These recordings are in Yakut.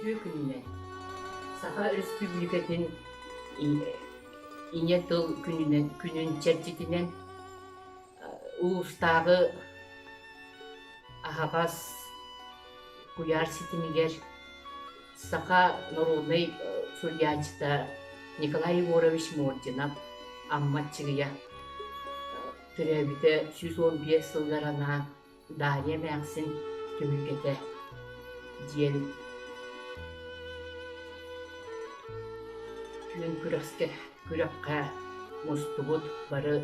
Үтүө күнүнэн! Саха Өрөспүүбүлүкэтин Ийэ тыл күнүнэн күнүн чэрчитинэн улуустааҕы аһаҕас куйаар ситимигэр саха народнай суруйааччыта Николай Егорович Мординов Амма Аччыгыйа төрөөбүтэ 115 сылыгар анаан Дарья эмээхсин түһүлгэтэ диэн күөн күрэхскэ күрэххэ мустубут бары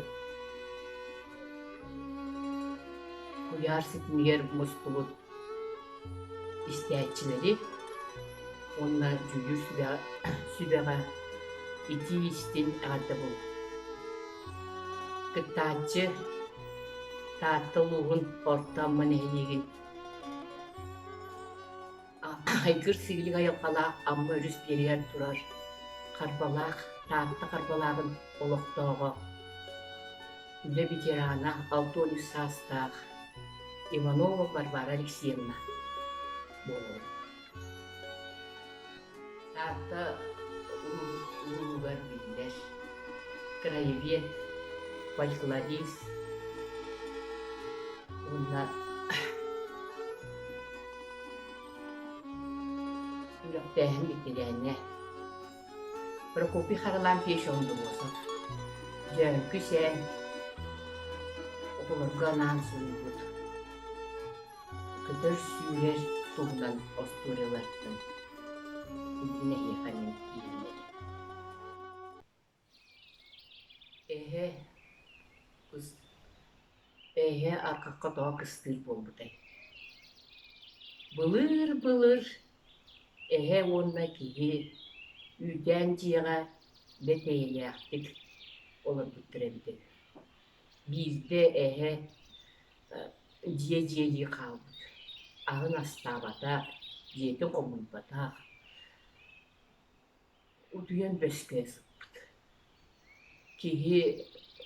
куйаар ситимигэр мустубут истээччилэри уонна дьүүллүүр сүбэҕэ, сүбэҕэ итии-истиҥ эҕэрдэ буоллун. Кыттааччы Таатта улууһун Орто Амма нэһилиэгин Айгыр сигилик айылҕалаах Амма өрүс биэригэр турар Харбалаах Таатта Харбалааҕын олохтооҕо, үлэ ветерана, 63 саастаах Иванова Варвара Алексеевна буолабын. Таатта улууһугар биллэр краевед, фольклорист уонна үөрэхтээһин бэтэрээнэ Прокопий Харлампьевич Ондулосов Дьөөҥкү Сээн оҕолорго анаан суруйбут Көтөр-сүүрэр туһунан остуоруйалартан билигин эһиэхэ мин иһиллэрим. Эһэ кыс эһэ арҕахха тоҕо кыстыыр буолбутай? Былыр-былыр эһэ уонна киһи үүтээн дьиэҕэ бэрт эйэлээхтик олорбуттар эбитэ үһү. Биирдэ эһэ дьиэ дьиэлии хаалбыт, аһын астаабатах, дьиэтин хомуйбатах, утуйан бөскөйө сыппыт. Киһи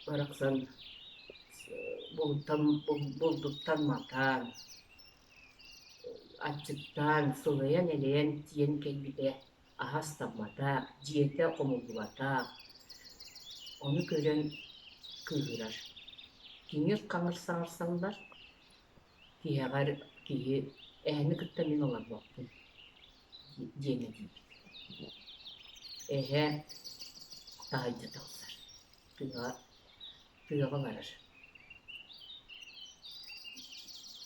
барахсан бултан булдуттан матаан, аччыктаан, сылайан-элэйэн тиийэн кэлбитэ аһа астамматах, дьиэтэ хомуллубатах. Ону көрөн кыыһырар. Киҥир-хаҥыр саҥарсаллар, тиһэҕэр киһи эһэни кытта мин олорбоппун диэн этиибит. Эһэ таһырдьа тахсар, тыаҕа тыаҕа барар.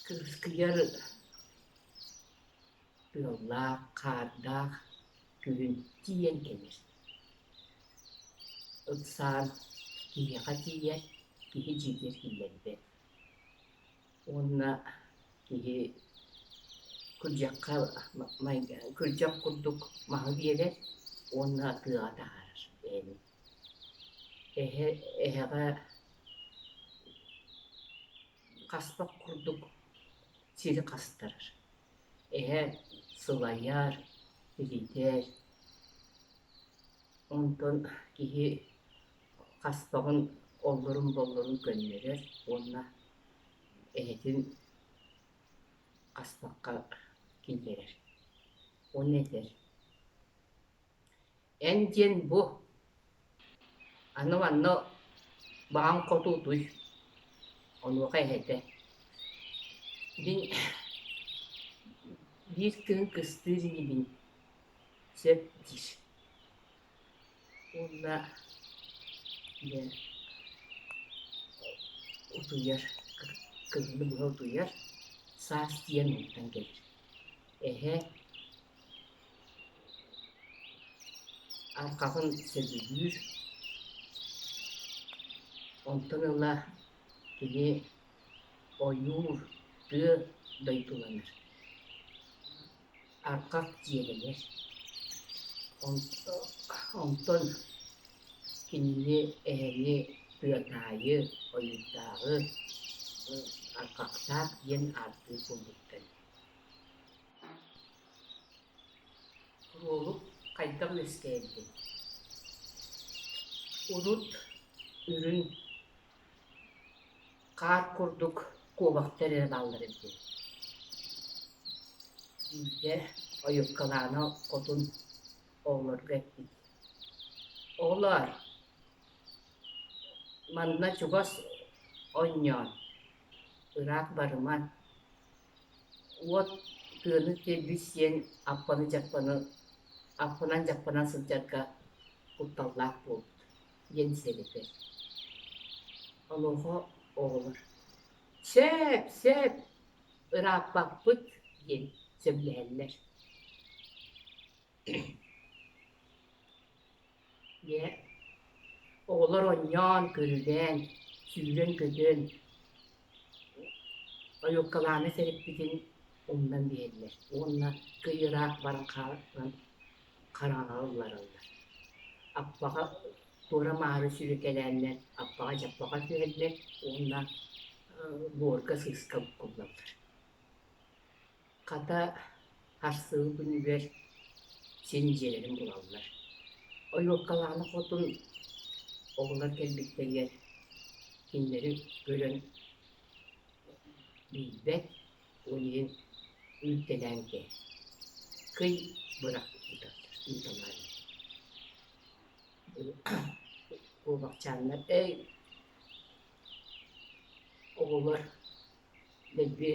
Кырыскыйар Тыаллаах, хаардаах күһүн тиийэн кэлэр. Ыксаан киһиэхэ тиийэр, киһи дьиэтигэр киллэрбэт. Уонна киһи күрдьэххэ күрдьэх курдук маһы биэрэр уонна тыаҕа таһаарар эһэни. Эһэ эһэҕэ хаспах курдук сири хастарар. Эһэ сылайар, илитэр, онтон киһи хаспаҕын оллурун-боллурун көннөрөр уонна эһэтин хаспахха киллэрэр. Уонна этэр: «Эн диэн бу, аны манна баҕаҥ хоту утуй» Онуоха эһэтэ: «Мин биир кыһын кыстыыр инибин, сөп» диир. Уонна дьэ утуйар, кыһыны быһа утуйар, саас тиийэн ууттан кэлэр. Эһэ Арҕаҕын сөбүлүүр, онтон ыла кини ойуур, тыа дойдуланар, арҕах дьиэлэнэр. Онтон кинини эһэни тыатаайы, ойуурдааҕы арҕахтаах диэн ааттыыр буолбуттар. Куруолук хайдах үөскээбитий? Урут үрүҥ хаар курдук куобахтар эрэ бааллар эбит. Биирдэ. Ойуоккалаана хотун оҕолорго эппит: «Оҕолоор, манна чугас оонньоон, ыраах барымаҥ, уот тыаны кэлбит сиэн аппаны-дьаппаны аппынан-дьаппанан сылдьарга кутталлаах буолбут» диэн сэрэтэр. Онуоха оҕолор: «Сөп, сөп, ырааппаппыт» диэн сөбүлэһэллэр. Дьэ, оҕолор оонньоон-көрүлээн, сүүрэн-көтөн, ойуоккалааны сэрэппитин умнан биэрэллэр уонна кый ыраах баран хаалан хараҥаҕа ыллараллар. Аппаҕа туора-маары сүүрэкэлээннэр аппаҕа-дьаппаҕа түһэллэр уонна буорга сыыска буккуллаллар. Хата, харсыһыы күнүгэр син дьиэлэрин булаллар. Ойуоккалаана хотун оҕолор кэлбиттэригэр кинилэри көрөн билбэт, ол иһин үүттэлээн кээһэр. Кый бырах ыыталлар. Куобахчааннар эй оҕолор дэлби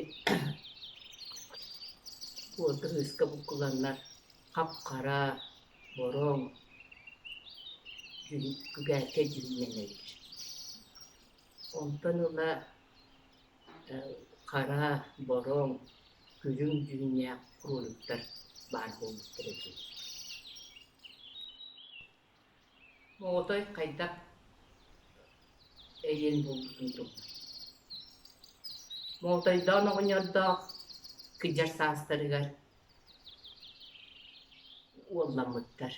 уорга сыыска буккулланнар хап-хара, бороҥ, күгээркэй дьүһүннэнэллэр. Онтон ыла хара, бороҥ, күлүҥ дьүһүннээх кроликтар баар буолбуттар этэ. Моҕотой хайдах эйиэн буолбутун туһунан. Моҕотойдоон оҕонньордоох кырдьар саастарыгар уолламмыттар.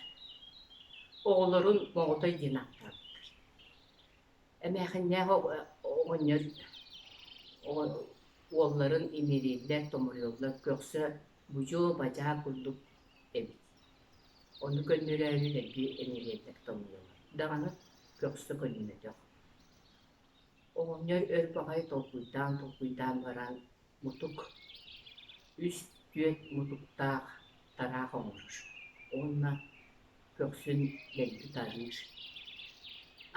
Оҕолорун Моҕотой диэн ааттаабыттар. Эмээхиннээх оҕонньор уолларын имирииллэр, томоруйаллар, көхсө будьуо-бадьаа курдук эбит. Ону көннөрөөрү дэлби эмириэллэр томуйаллар даҕаны көхсө көннөммөтөх. Оҕонньор өр баҕайы толкуйдаан-толкуйдаан баран мутук, үс-түөрт мутуктаах тараах оҥорор уонна көхсүн дэлби тарыыр.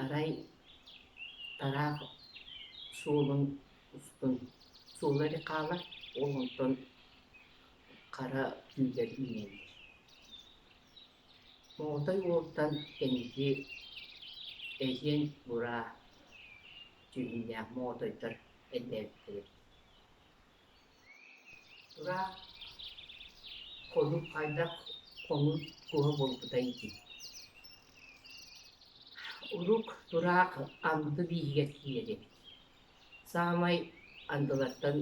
Арай тараах суолун устун суола эрэ хаалар, ол онтон хара түүлэр үүнэллэр. Моҕотой уолтан кэнники эһиэн бураа дьүһүннээх моҕотойдор элбээбиттэр эбит. Тураах хонук хайдах хонуу куһа буолбутай дии. Урук тураах анды бииһигэр киирэр эбит. Саамай андылартан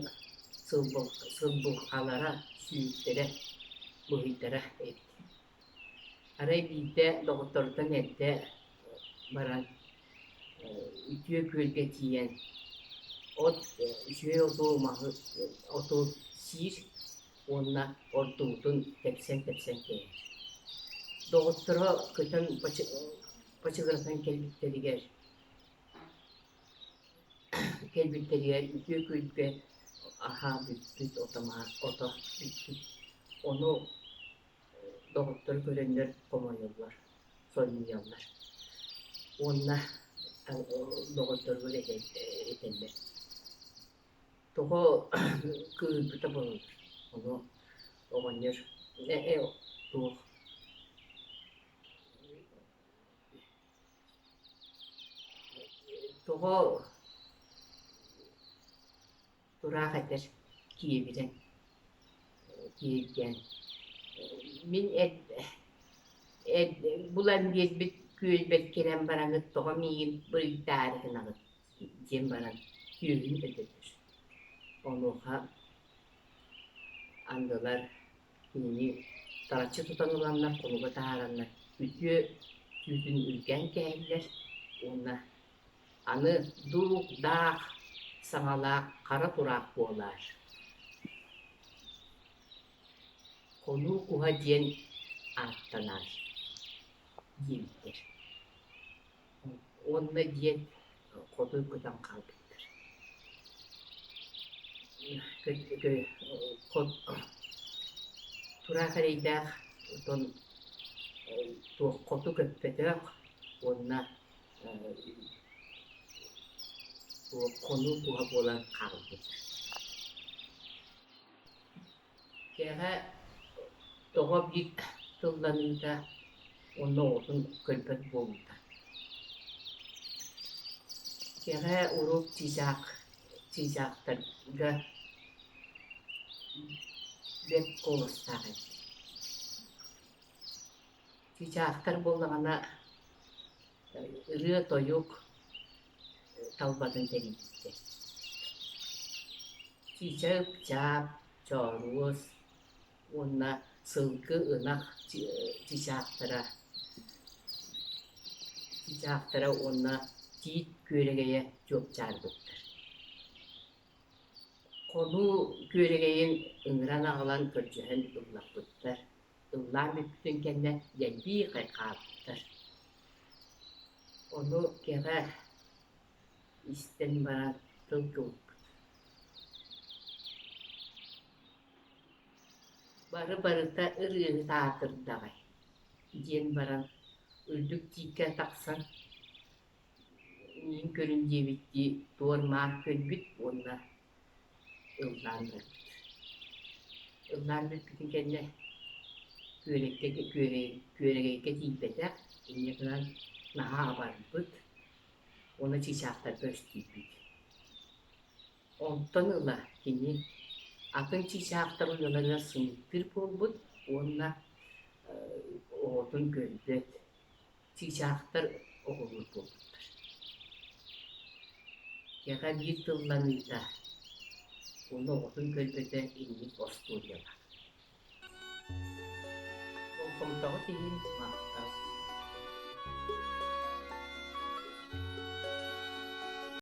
сылбылхалара, сүүртэрэ, быһыйдара эбит. Арай биирдэ доҕотторуттан эрдэ баран үтүө күөлгэ тиийэн от үчүгэй оту маһы оту сиир уонна ордубутун тэпсэн-тэпсэн кээһэр. Доҕотторо көтөн бачыгыратан кэлбиттэригэр Кэлбиттэригэр үтүө күөлгэ аһаа бүппүт, ото бүппүт. Ону доҕоттор көрөннөр хомойоллор, сонньуйаллар. Уонна доҕотторугар этэллэр: «Тоҕо кыыһырбыта буолаллар?» Ону оҕонньор туох Тоҕо тураах этэр киэбирэн киһиргээн мин булан биэрбит күөлбэр кэлэн бараҥҥыт тоҕо миигин быйдаары гынаҕыт диэн баран түөһүн өтөтөр. Онуоха андылар Кинини тараччы тутан ыланнар, хонуга таһаараннар үтүө түүтүн үргээн кээһэллэр уонна аны дуук-даах саҥалаах хара тураах буолаар Хонуу куһа диэн ааттанар диэбиттэр. Уонна диэн хоту көтөн хаалбыттар. Тураах эрэйдээх отон туох хоту көппөтөх уонна туох хонуу куһа буолан хаалбыт. Кэҕэ тоҕо биир тылланыыта уонна оҕотун көрбөт буолбута. Кэҕэ урут чыычаах чыычаахтарга бэрт куоластаах эбит. Чыычаахтар буоллаҕына ырыа-тойук талбатын тэрийбиттэр. Чыычаах, чооруос уонна сылгы, ынах чыычаахтара чыычаахтара уонна тиит күөрэгэйэ чуопчаарбыттар. Хонуу күөрэгэйин ыҥыран аҕалан көрдөһөн ыллаппыттар. Ыллаан бүппүтүн кэннэ дэлбии хайҕаабыттар. Ону кэҕэ истэн баран тыл кыбыппыт. Бары барыта ырыаһыт аатырдаҕай диэн баран үрдүк тииккэ тахсан миин көрүн диэбиттии туор-маар көрбүт уонна ыллаан барбыт. Ыллаан бүппүтүн кэннэ күөрэккэ күөрэгэйгэ тиийбэтэх, инньэ гынан наһаа абарбыт уонна чыычаахтарга өстүйбүт. Онтон ыла кини атын чыычаахтар уйаларыгар сымыыттыыр буолбут уонна оҕотун көрбөт, чыычаахтар оҕолуур буолбуттар. Кэҕэ биир тылланыыта уонна оҕотун көрбөтө инник остуоруйалаах. Болҕомтоҕут иһин махтал.